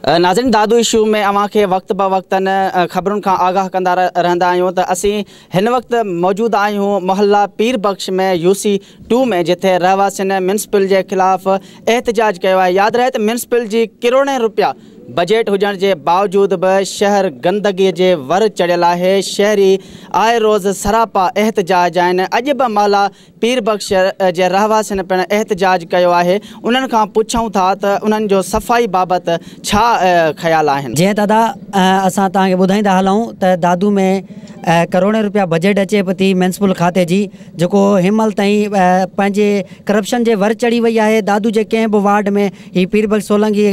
ناظرين، دادو اشو ۾ اوهان کي وقت به وقتن خبرن کان آگاهه ڪندا رهندا آهيون ته اسين هن وقت موجود آهيون محلا پير بخش ۾ يو سي 2 ۾، جتي رهواسين ميونسپل جي خلاف احتجاج ڪيو آهي. ياد رهي ته ميونسپل جي ڪروڙين روپيا بجيٽ هجڻ جي باوجود به شهر گندگي جي ور چڙهيل آهي. شهري آئي روز سراپا احتجاج آهن. اڄ به محلا پير بخش جي رهواسين پڻ احتجاج ڪيو آهي. انهن کان پڇون ٿا ته انهن جو صفائي بابت ڇا خيال آهن. جيئن ته ادا، اسان توهان کي ٻڌائيندا هلون ته دادو ۾ ڪروڙين روپيا بجيٽ اچي پئي ٿي ميونسپل کاتي جي، جيڪو هن مهل تائين پنهنجي ڪرپشن جي ور چڙهي وئي آهي. دادو جي ڪنهن به وارڊ ۾، هي پير بخش سولنگي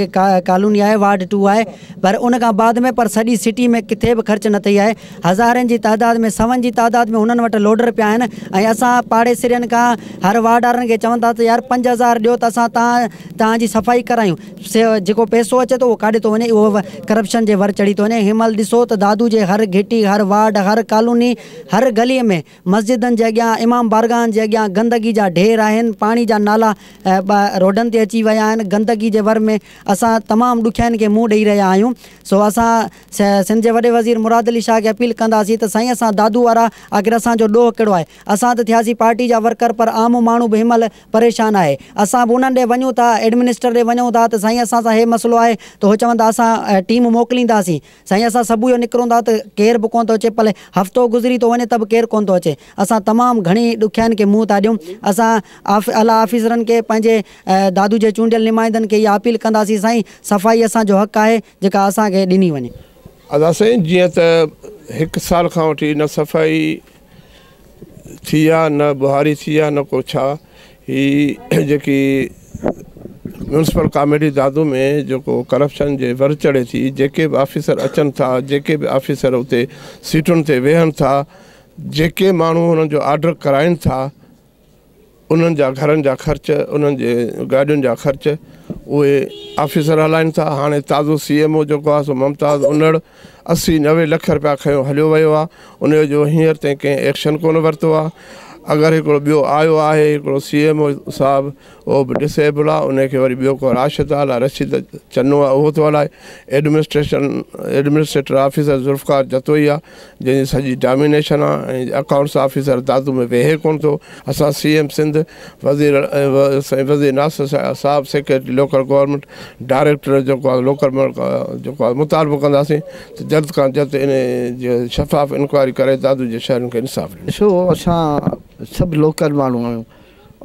ڪالوني آهي، وارڊ 2 آهي، پر ان کان بعد ۾ پر سڄي سٽي ۾ ڪٿي به خرچ نه ٿي آهي. هزارن جي تعداد ۾، سون جي تعداد ۾ هنن وٽ لوڊر پيا آهن ۽ اسان پاڙيسرين کان، هر وارڊ وارن کي چون ٿا ته يار، 5000 ڏيو ته اسان توهان جي صفائي ڪرايون. جيڪو پئسو اچي ٿو، اهو ڪاڏي ٿو وڃي؟ اهو ڪرپشن جي ور چڙهي ٿو وڃي. هن مهل ڏسو ته دادو جي هر گهٽي، هر وارڊ، هر ڪالوني، هر گليء ۾، مسجدن جي اڳيان، امام بارگاهن جي اڳيان گندگي جا ڍير آهن. پاڻي جا نالا روڊن تي اچي ويا آهن. گندگي جي ور ۾ اسان تمام ڏکيائين کي منهن ڏئي رهيا آهيون. سو اسان سنڌ جي وڏي وزير مراد علي شاهه کي اپيل ڪنداسين ته سائين، اسان دادو وارا، آخر اسان جو ڏوهه ڪهڙو آهي؟ اسان ته ٿياسين پارٽي جا ورڪر، پر عام ماڻهو به هن مهل پريشان آهي. اسان به انهن ڏي وڃون ٿا، ايڊمنسٽر ڏي وڃون ٿا ته سائين، اسان سان هي مسئلو آهي، ته هو چون ٿا اسان ٽيم موڪلينداسين. سائين، اسان صبح جو نڪرون ٿا ته ڪير به ڪونه ٿو اچي. پلي هفتو گذري ٿو وڃي ته به ڪير ڪونه ٿو اچي. اسان تمام گهڻي ڏکيائين کي منهن ٿا ڏيون. اسان اعليٰ آفيسرن کي، پنهنجي دادو جي چونڊيل نمائندن کي اها اپيل ڪنداسين، سائين، صفائي اسان جو حق آهي، جيڪا اسان کي ڏني وڃي. ادا سائين، جيئن ته هڪ سال کان وٺي نه صفائي ٿي آ، نه ٻهاري ٿي آ، نه ڪو ڇا. هي جيڪي ميونسپل ڪاميٽي دادو ۾ جيڪو ڪرپشن جي ور چڙهي ٿي، جيڪي به آفيسر اچن ٿا، جيڪي به آفيسر اتي سيٽن تي ويهن ٿا، جيڪي ماڻهو هنن جو آرڊر ڪرائين ٿا، انهن جا گهرن جا خرچ، انهن جي گاڏين جا خرچ اهي آفيسر هلائين ٿا. هاڻي تازو سي ايم او جيڪو آهي سو ممتاز انڙ 80-90 لک رپيا کنيو هليو ويو آهي. ان جو هينئر تائين ڪنهن ايڪشن ڪونه ورتو آهي. اگر هڪڙو ٻيو آيو آهي، هڪڙو سي ايم او صاحب، اهو به ڊسيبل آهي. ان کي وري ٻيو ڪو راشد آهي، رشيد چنو آهي، اهو ٿو هلائي. ايڊمنسٽريٽر آفيسر ذوالفقار جتوئي آهي، جنهن جي سڄي ڊامينيشن آهي ۽ اڪائونٽس آفيسر دادو ۾ ويهي ڪونه ٿو. اسان سي ايم سنڌ، وزير وزير ناصر صاحب، سيڪريٽري لوڪل گورنمينٽ، ڊائريڪٽر جيڪو آهي لوڪل جيڪو آهي، مطالبو ڪنداسين ته جلد کان جلد ان جي شفاف انڪوائري ڪري دادو جي شهرين کي انصاف ڏنو. ڏسو، اسان سڀ لوڪل ماڻهو آهيون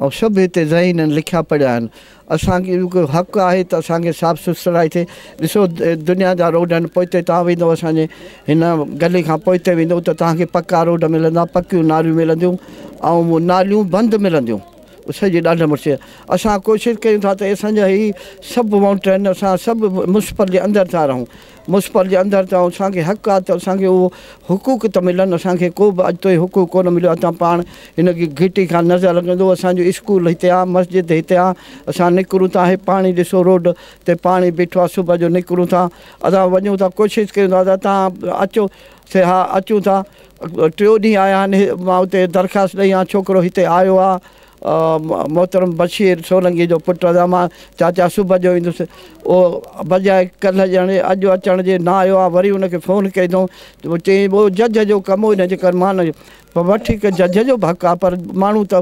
۽ سڀ هتي ذهين آهن، لکيا پڙهيا آهن. اسان کي به ڪو حق آهي ته اسان کي صاف سٿرائي ٿئي. ڏسو، دنيا جا روڊ آهن. پوئتي توهان ويندو، اسان جي هن گلي کان پوئتي ويندو ته توهان کي پڪا روڊ ملندا، پڪيون ناليون ملنديون ۽ ناليون بند ملنديون. سڄي ڏاڍ مڙسي اسان ڪوشش ڪيون ٿا ته اسان جا هي سڀ وونٽ آهن، اسان سڀ ميونسپل جي اندر ٿا رهون. ميونسپل جي اندر ته اسان کي حق آهي ته اسان کي اهو حقوق ته ملن. اسان کي ڪو به اڄ تائين حقوق ڪونه مليو آهي. توهان پاڻ هن گهٽي کان نظر لڳندو، اسان جو اسڪول هتي آهي، مسجد هتي آهي. اسان نڪرون ٿا، هي پاڻي ڏسو، روڊ تي پاڻي بيٺو آهي. صبح جو نڪرون ٿا، اسان وڃون ٿا، ڪوشش ڪيون ٿا ته توهان اچو سي ها، اچون ٿا. ٽيو ڏينهن آيا آهن، مان اتي درخواست ڏئي آهيان. ڇوڪرو هتي آيو آهي، محترم بشير سولنگي جو پٽ. مان چاچا صبح جو ايندس، اهو بجاءِ ڪلهه ڄڻ اڄ اچڻ جي نه آيو آهي. وري هن کي فون ڪئي اٿئون ته چئي اهو جج جو ڪم هن جي ڪري مان وٺ هڪ جج جو به حق آهي، پر ماڻهو ته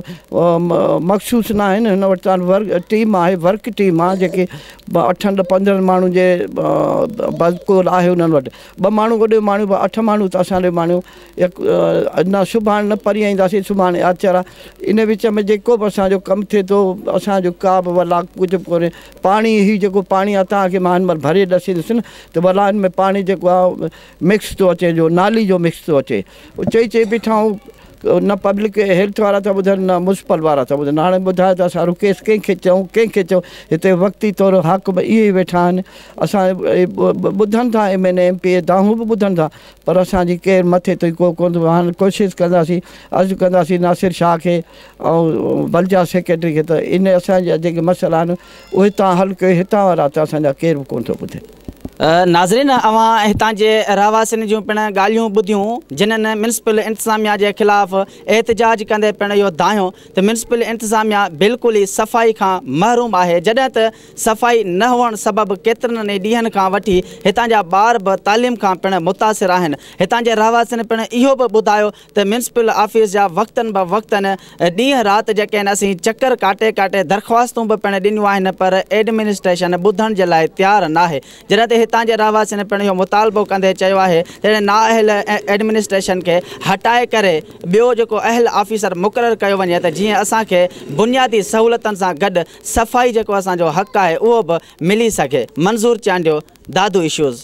مخصوص نه آهن. هن وٽ ته ورڪ ٽيم آهي، ورڪ ٽيم آهي، جيڪي اٺن 15 ماڻهن جي بقول آهي. انهن وٽ ٻه ماڻهو اوڏي ماڻهو، اٺ ماڻهو ته اسان ڏي ماڻهو نه. سڀاڻي نه پرينءَ اينداسين، سڀاڻي آچر آهي. ان وچ ۾ جيڪو به اسان جو ڪم ٿئي ٿو، اسان جو ڪا به ولا ڪجهه به ڪونهي. پاڻي، هي جيڪو پاڻي آهي، توهان کي مان هن مهل ڀري ڏسيندس نه ته ڀلا هن ۾ پاڻي جيڪو آهي مڪس ٿو اچي، جو نالي جو مڪس ٿو اچي. چئي چئي بيٺا آهيون، نه پبلڪ هيلٿ وارا ٿا ٻڌن، نه ميونسپل وارا ٿا ٻڌن. هاڻي ٻڌايو ته اسان رڪيس ڪنهن کي چئون، ڪنهن کي چئون؟ هتي وقتي طور حاڪم اهي ئي ويٺا آهن. اسان ٻڌن ٿا، ايم اين اي، ايم پي اي دانهون به ٻڌن ٿا، پر اسان جي ڪير مٿي تائين ڪو ڪونه. هاڻي ڪوشش ڪنداسين، عرض ڪنداسين ناصر شاهه کي ۽ بلديا سيڪريٽري کي ته ان اسان جا جيڪي مسئلا آهن، اهي توهان حل ڪيو. هتان وارا ته اسان جا ڪير به ڪونه ٿو ٻڌي. ناظرين اوهان هتان جي رهواسين جون پڻ ڳالهيون ٻڌيون جنهن ميونسپل انتظاميا جي خلاف احتجاج ڪندي پڻ اهو دانهيو ته ميونسپل انتظاميا بلڪل ئي صفائي کان محروم آهي جڏهن ته صفائي نه هئڻ سبب ڪيترن ئي ڏينهن کان وٺي هتان جا ٻار به تعليم کان پڻ متاثر آهن. هتان جي رهواسين پڻ اهو به ٻڌايو ته ميونسپل آفيس جا وقتن به وقتن ڏينهن رات جيڪي آهن اسين چڪر ڪاٽي ڪاٽي درخواستون به پڻ ڏنيون آهن پر ايڊمنسٽريشن ٻڌڻ جي لاء تيار ناهي جڏهن ته هتان جي رهواسين پڻ اهو مطالبو ڪندي چيو آهي ته اهڙي نااهل ايڊمنسٽريشن کي هٽائي ڪري ٻيو جيڪو اهل آفيسر مقرر ڪيو وڃي ته جيئن اسان کي بنيادي سهولتن سان گڏ صفائي جيڪو اسان جو حق آهي اهو به ملي سگهي. Manzoor Chandio, Dadu issues.